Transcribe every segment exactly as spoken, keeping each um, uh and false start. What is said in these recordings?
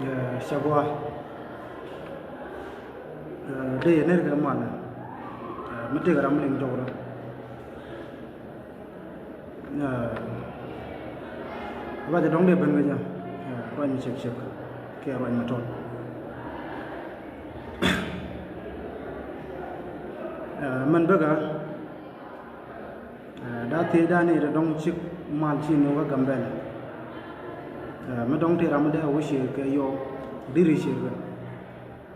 Ɛ, cɛ gua. Ɛ, dee yɛ ner kɛ mal. Ɛ, mi tëëkɛ ram mi liŋ jɔk rɔ. Ɛ, ruac dɔ̱ŋ dee ben kɛ jɛ. Ɛ, ruac mi cek cek kiɛ ruac mi tɔt. Ɛ, mɛn bäkɛ. Ɛ, da thiecdan i̱ dɔ̱ŋ cik mal ci ni wä Gambɛl. Ɛ, mi dɔ̱ŋ ti ram mi dee wä cier kɛ yɔ diri cier kɛ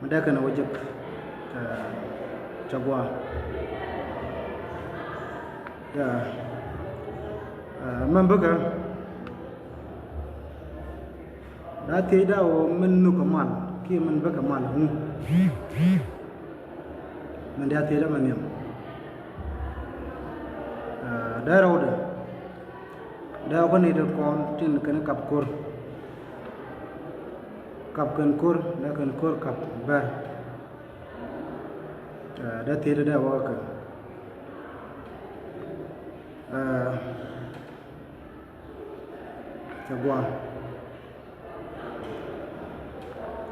mi dee kɛn wä jek. Ɛ, cɛ gua. Ɛ, ɛ, mɛn bäkɛ. Da thiecda wä min nhuk kɛ mal kiɛ min bäkɛ mal ŋu. Min dee a thiecda mɛ nhiam. Ɛ, dee rɛwdɛ. Dee wä kä ni tin kɔn tin kɛn kap ko̱r. Kap kɛn ko̱r, dee kɛn ko̱r kap bɛr. Ɛ, dee thiecdɛ dee wä kä kɛ. Ɛ, cɛ gua.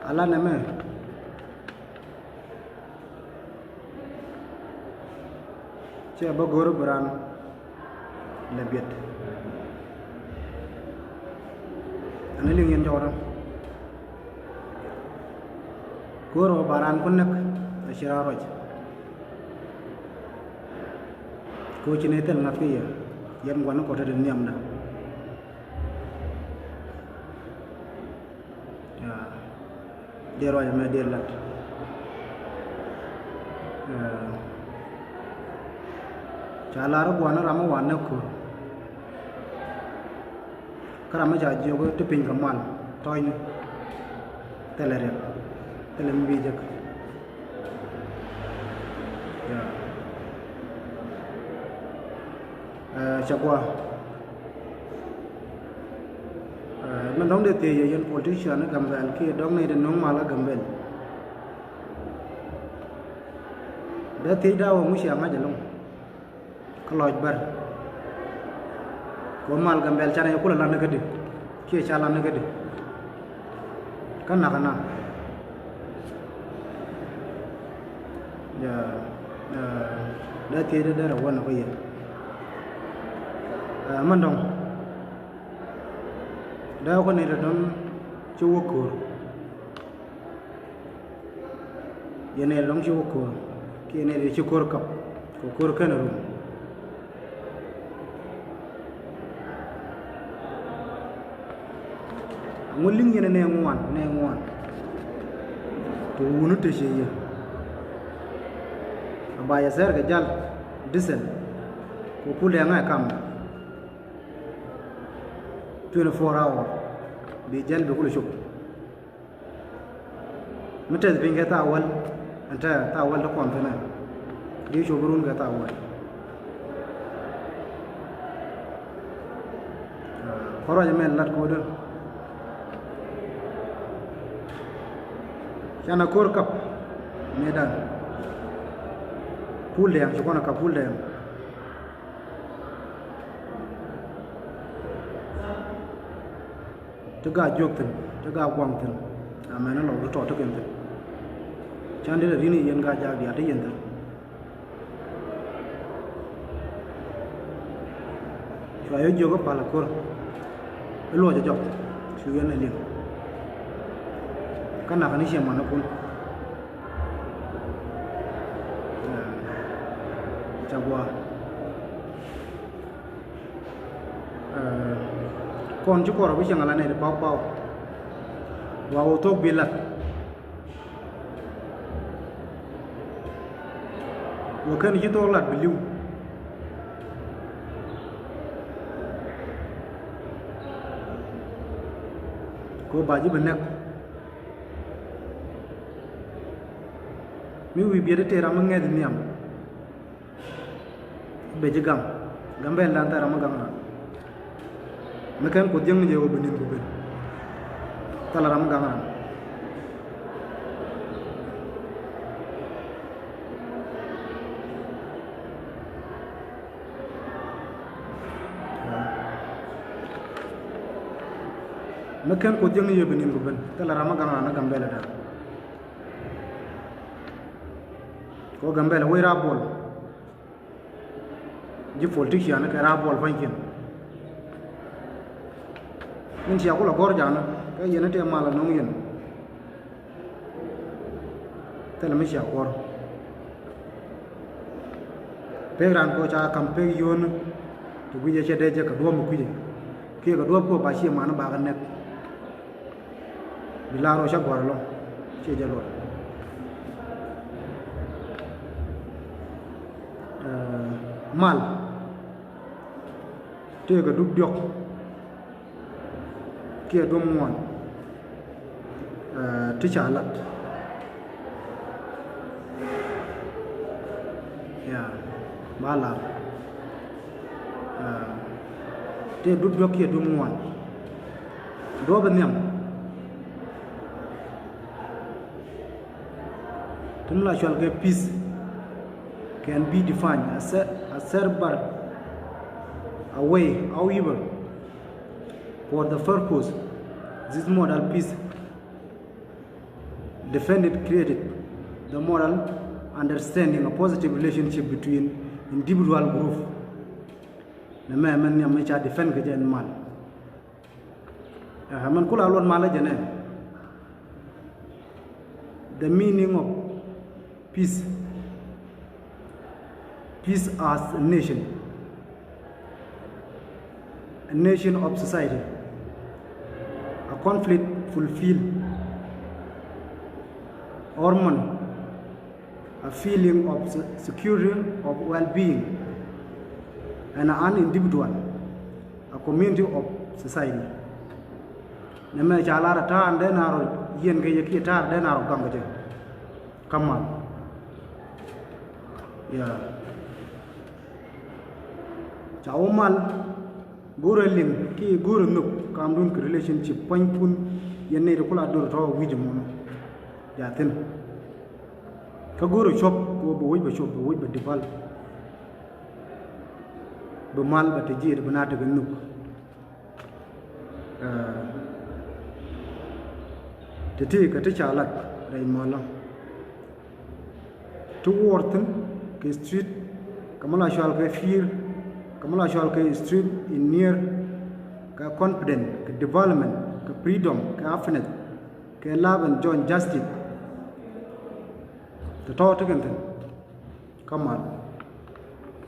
Ala nɛmɛ. Cɛ bä go̱o̱r bi raan lɛ biɛt. Ani liŋ yɛn jɔwdä. Go̱o̱r ɔ ba raan kun näk a ci raan ruac. Ko ci ni thil ŋa̱th kä yɛ yɛn gua̱n kɔt te di nhiamdä. Ya. Diɛ ruac ɛmɛ diɛ lat. Ya. Ca lar i̱ gua̱n ram i̱ wan nɛ ko̱r. Kä ram mi ca jiök ti piny kɛ mal tɔ̱ɔ̱cni. Thilɛ riɛk, thilɛ mi bi jek. Ya. Ɛ, cɛ gua. Ɛ, min dɔ̱ŋ dee thiec yɛ yɛn politician ni Gambɛl kiɛ dɔ̱ŋ ni dee no̱o̱ŋ mal kä Gambɛl. Dee thiecda wä ŋu cia ŋa̱c ɛlɔ̱ŋ. Kä lɔc bär. Kɛ mal Gambɛl canɛ yɛ kulɛ lan ni kädi kiɛ ca lan ni kädi. Kä nak ɛna. Ya, ya, dee thiecdä dee rɛ wä nɔ kä yɛ. Ɛ, mɛn dɔ̱ŋ. Dee wä kä ni rɛ dɔ̱ŋ ci wä ko̱r. Yɛn ɛ lɔŋ ci wä ko̱r kiɛ nɛ ci ko̱r kap kɛ ko̱r kɛn rum. Ŋu liŋ yɛn nɛ ŋuan nɛ ŋuan. Ti wuni te ci yɛ a ba yɛ sɛr kɛ jal disel kɛ pul dɛ ŋa̱ kam twenty four hour bi jal bi kul cop. Mi tɛth piny kɛ thaa wäl ɛn tɛth thaa wäl ti kɔn thi̱n ɛ. Di cop run kɛ thaa wäl. Kɔn ruac ɛmɛ lat ko̱dä. Canɛ ko̱r kap mëëdan. Pul dɛɛŋ ci kɔn ɛ kap pul dɛɛŋ. Ti gaa jiök thi̱n ti gaa guaŋ thi̱n. Amɛn ɛ lɔk ti tɔt ti kɛn thi̱n. Can dee lɛ ri̱n i̱ yɛn gaa jaak diaal ti yɛn thi̱n. Cua yɛ jiök i̱ pal ɛ ko̱r i̱ luɔc ɛ jɔk. Cu yɛn ɛ liŋ kä nak ni ciɛ man ɛ kun. Ca gua. Kɔn ci kuɔrɔ bi cieŋ ala nɛy ti paw paw. Wa wä thok bi lat. Wä kɛn ci thok lat bi li̱w. Ko ba ji̱ bi nɛk. Mi wi̱i̱ biet i̱ tëë ram mi ŋɛth nhiam. Bɛ ji̱ gam gam bɛ ɛn lan thɛr ram mi gam ran. Mi kɛn kuoth jiäkni jɛ wä bi ni̱n ku ben. Thɛl ram mi gam ran. Mi ken Kuoth jiäkni yɛ bi ni̱n ku ben, thilɛ ram mi gaŋ raan ni Gambɛlɛ da̱a̱n. Kɛ ɣöö Gambɛlɛ wec raar buɔl. Ji̱ politician kɛ raar buɔl pa̱nykiɛn. Min cia kulɛ gɔ̱r ja̱a̱n, kɛ yɛn tëë mal anɔŋ yɛn. Thilɛ mi cia kuɔr. Pek raan kɔ ca kam pek yio̱o̱ni. Ti guic ɛ cɛ dee jɛ kɛ duɔ̱ɔ̱p mi kui̱cɛ. Kiɛ kɛ duɔ̱ɔ̱p kɔ ba cie man bakɛ nɛk. Bi la rɔ ca gɔ̱r ɛlɔ̱ŋ. Ciɛ jɛ luɔt. Ɛ, mal. Tëëkɛ dup diɔ̱k kiɛ duɔ̱m ŋuan, ɛ, ti ca lat. Ya, ba lar. Ɛ, tëë dup diɔ̱k kiɛ duɔ̱m ŋuan. Duɔ̱ɔ̱p in nhiam. Ti mi la cual kɛ peace can be defined as a, as several a way, however, for the purpose, this model peace defended created the model understanding a positive relationship between individual group. Nɛ mɛ mɛn nhiam mi ca defend kɛ jɛ in mal. Ɛ, mɛn kula luɔt malä jɛ nɛ. The meaning of peace. Peace as a nation. A nation of society. A conflict fulfill harmony. A feeling of se-, security, of well-being, and an individual, a community of society. Nɛ mɛ ca lar a ta̱a̱n dee na rɔ yiɛn kɛ yɛ kiɛ ta̱a̱n dee na rɔ gaŋ kɛ jɛ. Kä mal. Ya. Ca wä mal. Go̱rɛ liŋ kiɛ go̱rɛ nhök kamdun kɛ relationship pua̱nykun yɛn nɛy ti kula do̱r tɔ̱ wi̱c mɔnɔ. Ja thi̱n. Kä go̱rɛ cuɔ̱p kɛ ɣöö bi wec bɛ cuɔ̱p, bi wec bɛ develop. Bi mal bɛ te jiɛt bi na tekɛ nhök. Ɛ, ti ti kɛ ti ca lat rɛy mɔlɔ. Ti wuɔr thi̱n kɛ street, kɛ mi la cual kɛ fear, kɛ mi la cual kɛ street in near, kɛ confident, kɛ development, kɛ freedom, kɛ happiness, kɛ love and joint justice. Ti tɔ̱ ti kɛn thi̱n kä mal.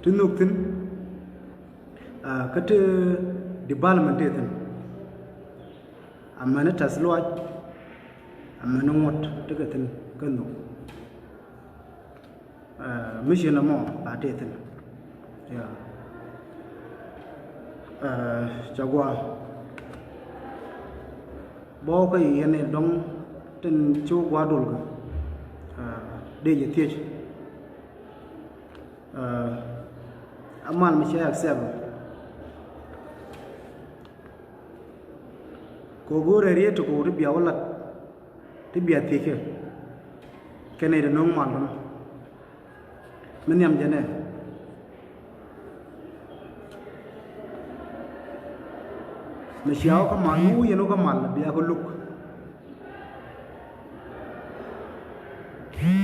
Ti nhök thi̱n, ah, kä ti development ti thi̱n. Amäni tɛth luac, amäni ŋuɔ̱t ti kɛ thi̱n kä nhök. Ɛ, mission ɛmɔ ba tëë thi̱n. Ya. Ɛ, ca gua̱a̱. Bä wä kä yɛn i̱ dɔ̱ŋ tin ci wä gua̱a̱ dol kɛ. Ɛ, dee jɛ thiec. Ɛ, amal mi cɛ accept. Kɛ go̱o̱rɛ riet ti ko̱o̱r ti bia wä lat. Ti bia thiec kɛ. Kɛn i̱ dee no̱o̱ŋ mal dɔ̱ŋ. Mi nhiam jɛ nɛ. Mi cia wä kä mal, mi wä yɛn wä kä mal, bia kä luk.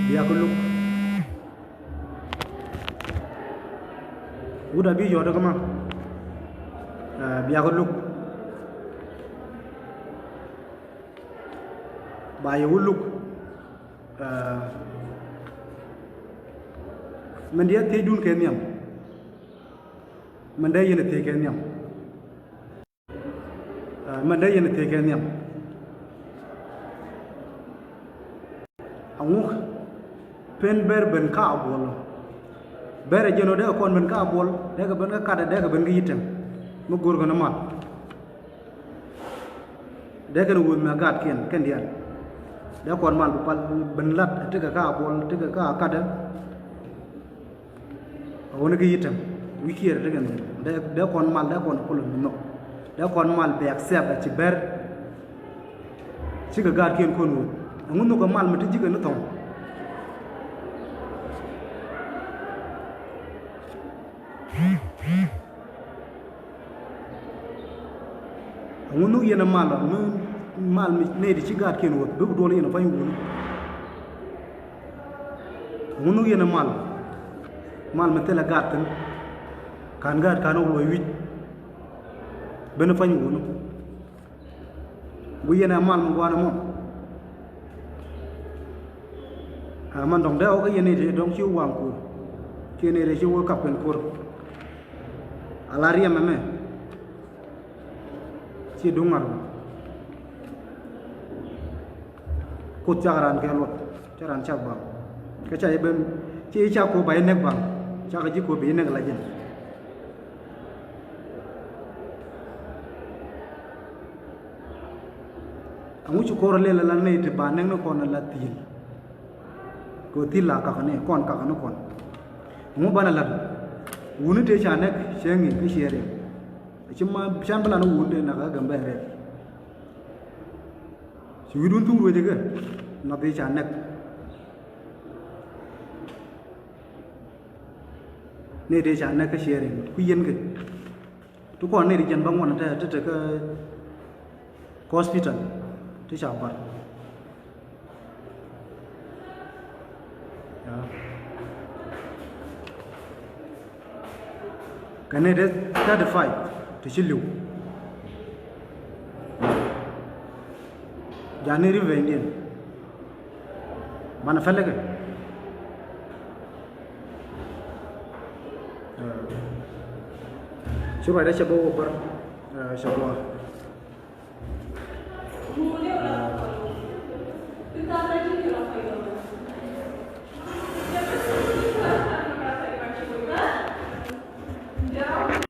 Bia kä luk. Wut a bi yɔt kä ma. Ɛ, bia kä luk. Ba yɛ wä luk. Ɛ, min diɛ thiecdun kɛ nhiam. Min dee yɛn thiec kɛ nhiam. Ɛ, min dee yɛn thiec kɛ nhiam. Aŋuk pen ber ben ka a buɔl. Ber a jɛn ɔ dee kɛ kɔn ben ka a buɔl, dee kɛ ben kä kat, dee kɛ ben kä yi̱tɛm. Mi go̱o̱r kɛn mal. Dee kɛn wuth mɛ gatkiɛn kɛn diaal. Dee kɔn mal bi pal ben lat, tekɛ ka a buɔl, tekɛ ka a katdä. A wä ni kä yi̱tɛm wi̱i̱ kiɛɛr tekɛ nhial. Dee, dee kɔn mal, dee kɔn kulɛ mi nhɔk. Dee kɔn mal bɛ accept a ci ber. Cikɛ gatkiɛn kɔn wuth. Ɛŋu nhɔkɛ mal mi ti ji̱kɛ ni thɔŋ. Ŋun nhuk yɛn ɛ mal mi, mal mi nɛy ti ci gaatkiɛn wuɔth, bi ku duɔl yɛn ɛ pa̱ny wuni. Ŋun nhuk yɛn ɛ mal, mal mi thilɛ gaat thi̱n, ka̱n gaat ka̱n ɣöö luɔc wi̱c, ben ɛ pa̱ny wuni. Guic yɛn ɛ mal mi gua̱a̱n ɛmɔ. Ɛ man dɔ̱ŋ dee ɣɔk kä yɛn nɛy ti dɔ̱ŋ ci waŋ kur, kiɛ nɛy ti ci wä kap kɛn kur. Ala riɛm ɛmɛ ci duŋ ŋa̱r. Kuoth cak raan kɛ luɔt, cak raan cak baŋ. Kä ca i̱ ben ci i̱ cak Kuoth ba i̱ nɛk baŋ, cakɛ ji̱ Kuoth bi i̱ nɛk la jɛn. Aŋu ci kɔr lɛl ala nɛy ti ba nɛk ni kɔn ala thi̱i̱l. Kɛ ɣöö thil la kakä ni kɔn, kakä ni kɔn. Ŋu banɛ la̱t wuni tëë ca nɛk cɛ ŋi̱i̱c kä ciɛ riɛm. Ci ma can bä lan wuni tëë nak kä Gambɛl rɛl. Ci wi̱i̱dun thuk ruecä kɛ nath tëë ca nɛk. Ni tëë ca nɛk kä ciɛ riɛm ku yɛn kɛ. Ti kɔn ni ri jɛn bä ŋuɔn te te te kä hospital ti ca bar. Ya. Kɛ ni te thirty five ti ci liw. Ja ni ri vɛndiɛn. Banɛ pɛlɛ kɛ. Ci ruacdä cɛ bä wä bär. Cɛ wä.